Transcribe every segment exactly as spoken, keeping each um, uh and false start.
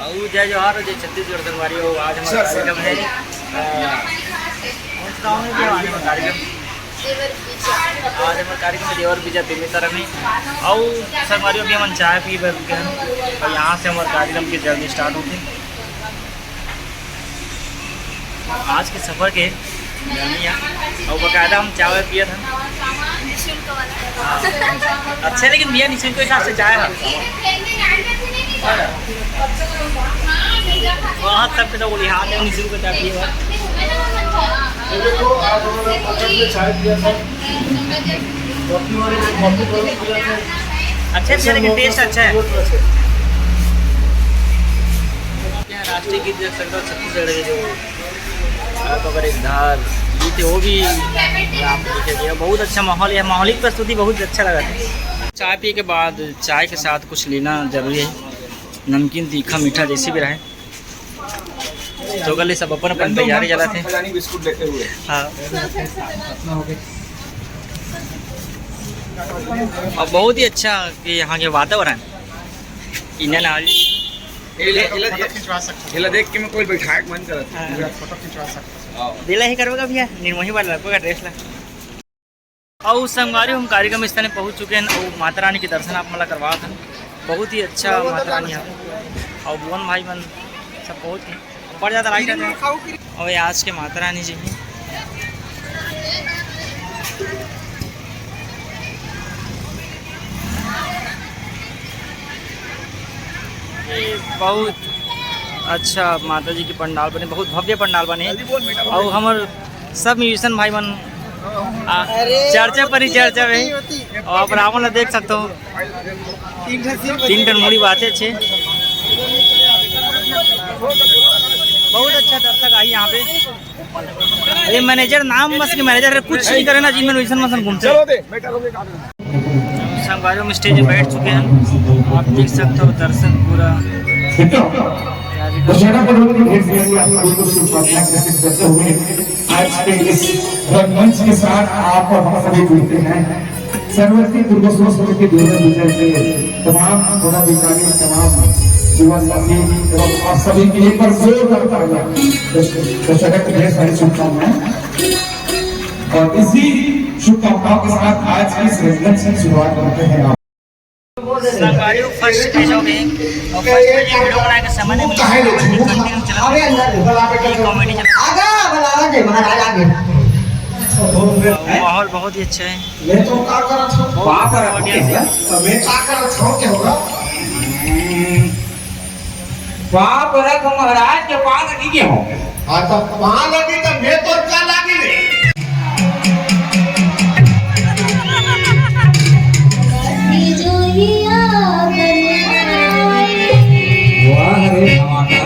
अउ जय जोहार, जय छत्तीसगढ़ संगवारी हो। आज हमर कार्यक्रम है, अ, कौन सा गाँव में भी आज हमर कार्यक्रम, आज हमर कार्यक्रम है देवर बीजा बेमेतरा में। अउ संगवारी हो, अभी हमन चाय पी बर रुके हन अउ यहाँ से हमर कार्यक्रम के journey start होथे। आज के सफर के journey है, अउ बकायदा हम चाय पियत हन। निःशुल्क वाला। हाँ। अच्छा, लेकिन भैया निःशुल्क के हिसाब से चाय है। वहाँ सबके तो बोली, हाँ, नहीं, निःशुल्क चाय पिए बा। ये देखो, आज उन्होंने बचत में चाय पिया था। कॉफी वाले ने कॉफी वाले पिया था। अच्छा, अच्छा, लेकिन taste अच्छा है। राष्ट्रीय गीत देख सकते हो, छत्तीसगढ़ के जो आप अगर एक धार गीत है, वो भी आप देखेंगे। बहुत अच्छा माहौल है, माहौल की प्रस्तुति बहुत अच्छा लगा था। चाय पी के बाद चाय के साथ कुछ लेना जरूरी है, नमकीन, तीखा, मीठा, जैसे भी रहे। तो कल ये सब अपन अपन तैयारी चलाथे। खजानी बिस्कुट लेते हुए। हाँ। और बहुत ही अच्छा कि यहाँ के वातावरण, इंडियन ऑयल। एला, एला, एला देख के मैं कोई बैठाए के मन करत हे। हाँ। पूरा फोटो खिंचवा सकते हैं। दिला ही करबो का भैया, निर्मोही वाला लगबो का ड्रेस ला। अउ संगवारी, हम कार्यक्रम स्थल में पहुँच चुके हैं अउ माता रानी के दर्शन आप मन ला करवात हन। बहुत ही अच्छा माता रानी है। अउ भुवन भाई मन सब बहुत ही ऊपर जाता लाइट है। अउ ये आज के माता रानी जी हैं। ये बहुत अच्छा माता जी के पंडाल बने, बहुत भव्य पंडाल बने। अउ हमर सब म्यूजिशियन भाई मन, आ, अरे, चर्चा पर ही चर्चा में। अउ आप रावण ला देख सकते हो, तीन ठन मुड़ी बाचे छे। बहुत अच्छा दर्शक आई यहाँ पे। ये मैनेजर नाम बस के मैनेजर है, कुछ नहीं करे ना जी, मैनेजर मसन घूमते। चलो दे, बेटा, हो गया। संगवारी, हम स्टेज में बैठ चुके हैं, आप देख सकते हो दर्शक पूरा। मित्रों, दशहरा पर्व की ढेर सारी आप सभी को शुभकामनाएं अर्पित करते हुए आज के इस रंगमंच के साथ आप और हम सभी जुड़ते हैं। सर्वश्री दुर्गोत्सव समिति दो हज़ार बीस के तमाम पदाधिकारी, तमाम युवा साथी एवं आप सभी की एक बार जोरदार तालियां। दश-, दशहरा की ढेर सारी शुभकामनाएं। और इसी शुभकामनाओं के साथ आज की इस रंगमंच की शुरुआत करते हैं आप। संगवारी, फर्स्ट स्टेज हो गई और फर्स्ट स्टेज वीडियो बनाए के समय नहीं मिला। कंटिन्यू चला, कॉमेडी चला। आगा, बुलावा दे महाराज आगे। माहौल बहुत ही अच्छा है। मैं तो का करत हूँ? बहुत बाप रे, बढ़िया। तो मैं का करत हूँ, क्या होगा? बाप रे, तो महाराज के पाँव लगी के हो। हाँ, तो पाँव लगी तो मैं तो का लागी रे? वाह रे धमाका।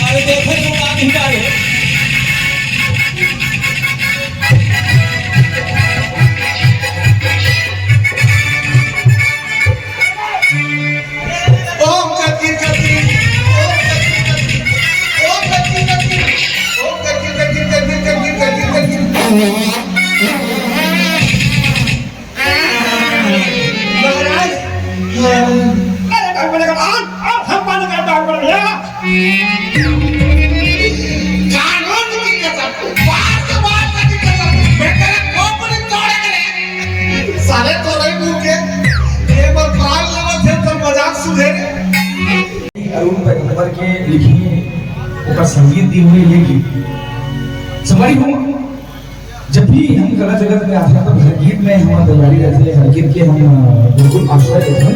अरे देखो तो का नहीं करे। ओम कति कति, ओम कति कति, ओम कति कति, ओम कति कति, कति कति, कति कति। महाराज, अरे डॉक्टर का बात, अब हम माने का डॉक्टर भैया। कानून की कसम, बात के बात की कसम, मैं तेरा खोपड़ी तोड़ के साले तो रही मुंह के, ये पर प्राण लेवत है तो मजाक सुधे। अरुण पैगंबर के लिखी ओकर संगीत दी हुई ये गीत। समझ हूँ, जब भी हम कला जगत में आते हैं तो हर गीत में हमारा दिलदारी रहती है, हर गीत के हम अ, बिल्कुल आश्रय देते हैं।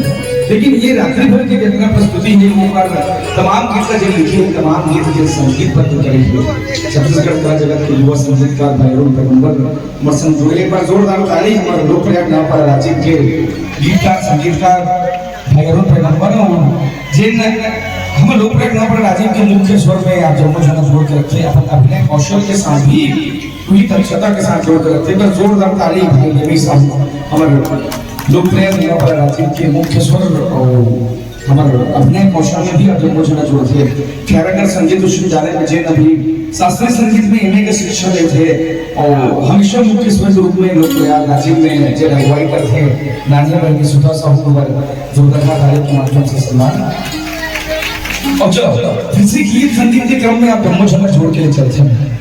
लेकिन ये रात्रि भर की जितना प्रस्तुति है वो पर तमाम गीत का जो लिखी है, तमाम गीत के संगीत पर तो करी है। छत्तीसगढ़ कला जगत के युवा संगीतकार भाई अरुण पैगंबर मरसन जुड़े, एक बार जोरदार ताली हमारे लोकप्रिय नाम पर राजीव के गीतकार संगीतकार भाई अरुण पैगंबर और जिन हम लोकप्रिय नाम पर राजीव के मुख्य स्वर में आप जम्मो जना जोड़ के रखे, अपन अभिनय कौशल के साथ भी पूरी दक्षता के साथ जोड़ के रखे। तो जोरदार ताली भाई रवि साहब, हमारे लोकप्रिय नाम पर राजीव के मुख्य स्वर और हमारे अभिनय कौशल में भी आप जम्मो जना जोड़ थे। खैरागढ़ संगीत विश्वविद्यालय में जिन अभी शास्त्रीय संगीत में एमए के शिक्षा लेते और हमेशा मुख्य स्वर के रूप में लोकप्रिय राजीव में जिन अगुवाई करते हैं, नानिया बहनी सुधा साहू को जोरदार ताली के माध्यम से सम्मान। और जो फिर से गीत संगीत के क्रम में आप जम्मो जना जोड़ के ले चलते हैं।